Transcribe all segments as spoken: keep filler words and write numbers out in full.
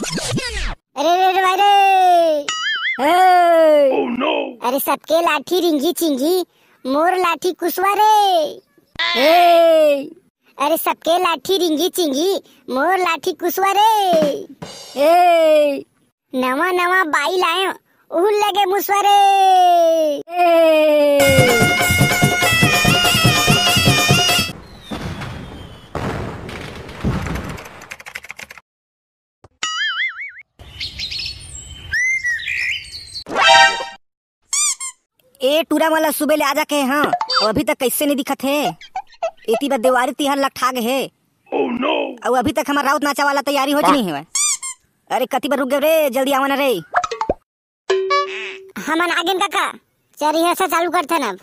अरे रे रे भाई रे। ए! अरे सबके लाठी रिंगी चिंगी, मोर लाठी कुसवा रे। ए! अरे सबके लाठी रिंगी चिंगी, मोर लाठी कुसवा रे। ए! नवा नवा बाई लायो, उहुल लगे मुसवा रे। ए! ए टूरा मन ला सुबह ले आ जाके, हाँ, अउ अभी तक कैसे नहीं दिखत हे? एती बर देवारी तिहार लकठा गे हे। अउ अभी तक हमर राउत नाचा वाला तैयारी हो नहीं हवय। अरे कति बर रुक गए रे, जल्दी आवा ना रे। हमन आगेन काका, चल rehearsal चालू करथन अब।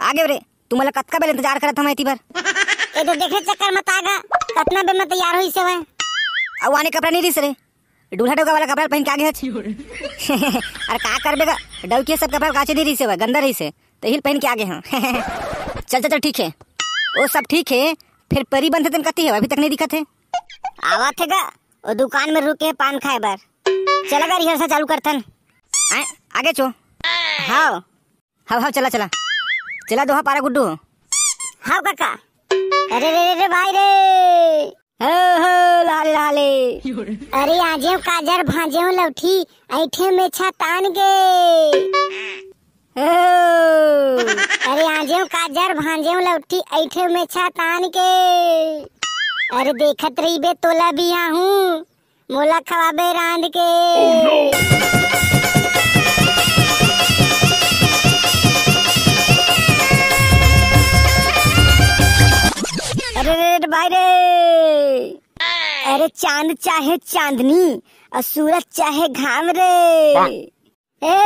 आगे रे, तुमला कतका बेर इंतजार करत हवं एती बर। ए तो देखे चक्कर मत आगा, कतना बेर में तैयार होइस हवय। अउ आने कपड़ा नहीं रिस रे, दूल्हा डौका वाला कपड़ा पहन के आगे हच। अरे का करबे गा, डौकी सब कपड़ा काचे नहीं रिस हवय, गंदा रिस हे, तो हिल पहन के आगे हवं। चल चल चल, ठीक हे, वो सब ठीक हे, फिर परी बनथे तेन कती हे, अभी तक नहीं दिखत हे। आवत हे गा, वो दुकान में रुके हे पान खाए बर। चला गा rehearsal चालू करथन। आए, आगे चो। हाव। हाव, हाव, चला, चला। चला दोहा पारा गुड्डू। हाव काका। अरे रे रे रे भाई रे। हो, हो, लाले, लाले। अरे आजेव काजर भांजेव लौठी, ऐठे में छा तान के। हो। अरे आजेव काजर भांजेव लौठी, ऐठे में छा तान के। अरे देखत रहिबे तोला बिया हूँ, मोला खवाबे रांध के। अरे रे रे भाई रे। अरे चांद चाहे चांदनी, अउ सूरज चाहे घाम रे। ए!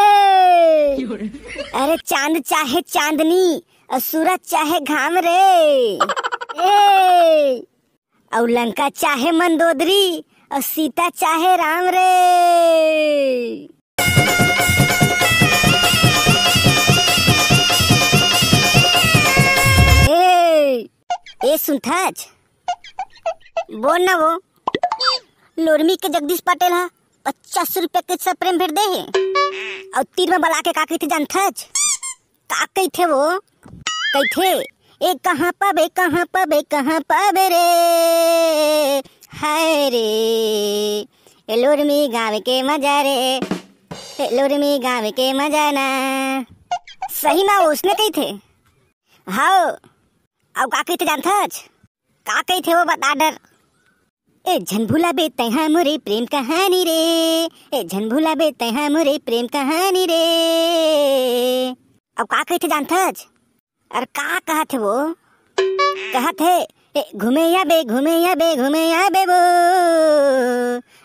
अरे चांद चाहे चांदनी, अउ सूरज चाहे घाम रे। ए! अउ लंका चाहे मंदोदरी, अउ सीता चाहे राम रे। ए, ए सुनथच? बोल ना वो। लोरमी के जगदीश पटेल ह पचास रुपया के स्प्रे भेंट दे हे। अउ तीर में बला के का कहिथे जानथच? का कहिथे वो? कहिथे, "ए कहाँ पाबे, कहाँ पाबे, कहाँ पाबे रे? हाय रे, ए लोरमी गाँव के मजा रे, ए लोरमी गाँव के मजा ना।" सही में वो उसने कहिथे। हाव, अउ का कहिथे जानथच? का कहिथे वो बता डर। ए झन भुलाबे तैहा मोरे प्रेम कहानी रे, ए झन भुलाबे तैहा मोरे प्रेम कहानी रे। अउ का कहिथे जानथच? अरे का कहत हे वो? कहत हे, ए घूमे आबे, घूमे आबे, घूमे आबे वो।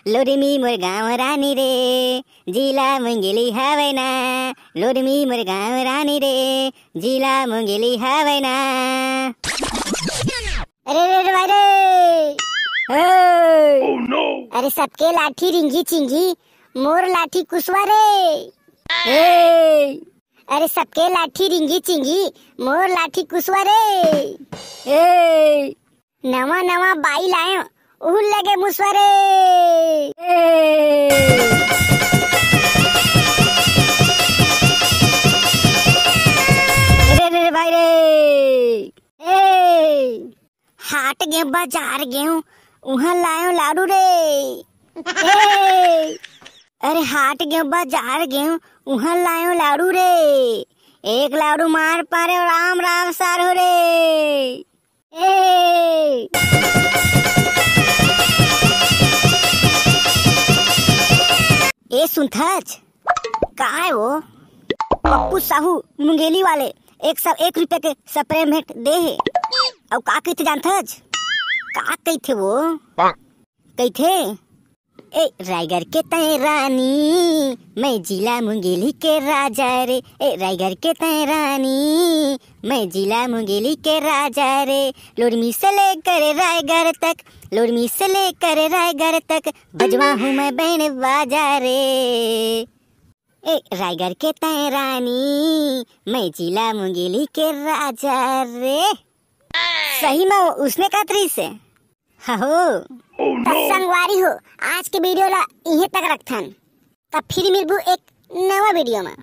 लोरमी मोर गाँव रानी रे, जिला मुंगेली हवय ना। लोरमी मोर गाँव रानी रे, जिला मुंगेली हवय ना। अरे रे रे भाई रे। हे। अरे सबके लाठी रिंगी चिंगी, मोर लाठी कुसवा रे। हे। अरे सबके लाठी रिंगी चिंगी, मोर लाठी कुसवा रे। हे। नवा नवा बाई लायो, उहुल लगे मुसवा रे। हे। अरे रे रे भाई रे। ए, हाट गेंव, बाजार गेंव, उहाँ लायो लाडू रे। ए, अरे हाट गेंव, बाजार गेंव, उहाँ लायो लाडू रे। एक लाडू मार पारे, राम राम सार हो रे। ए, ए सुनथच, का हे वो? पप्पू साहू मुंगेली वाले एक सौ एक रुपया के स्प्रे भेंट दे हे। अउ का कहिथे जानथच? का कहिथे वो? कहिथे, ए रायगढ़ के तय रानी, मैं जिला मुंगेली के राजा रे। ए रायगढ़ के तय रानी, मैं जिला मुंगेली के राजा रे। लोरमी से लेकर रायगढ़ तक, लोरमी से लेकर रायगढ़ तक, बजवा हूँ मैं बैंड बाजा रे। ए रायगढ़ के तय रानी, मैं जिला मुंगेली के राजा रे। सही में वो उसने का तरीस हे। हो। त संगवारी हो, आज के वीडियो ला इहें तक रखथन। त फिर मिलबू एक नवा वीडियो में।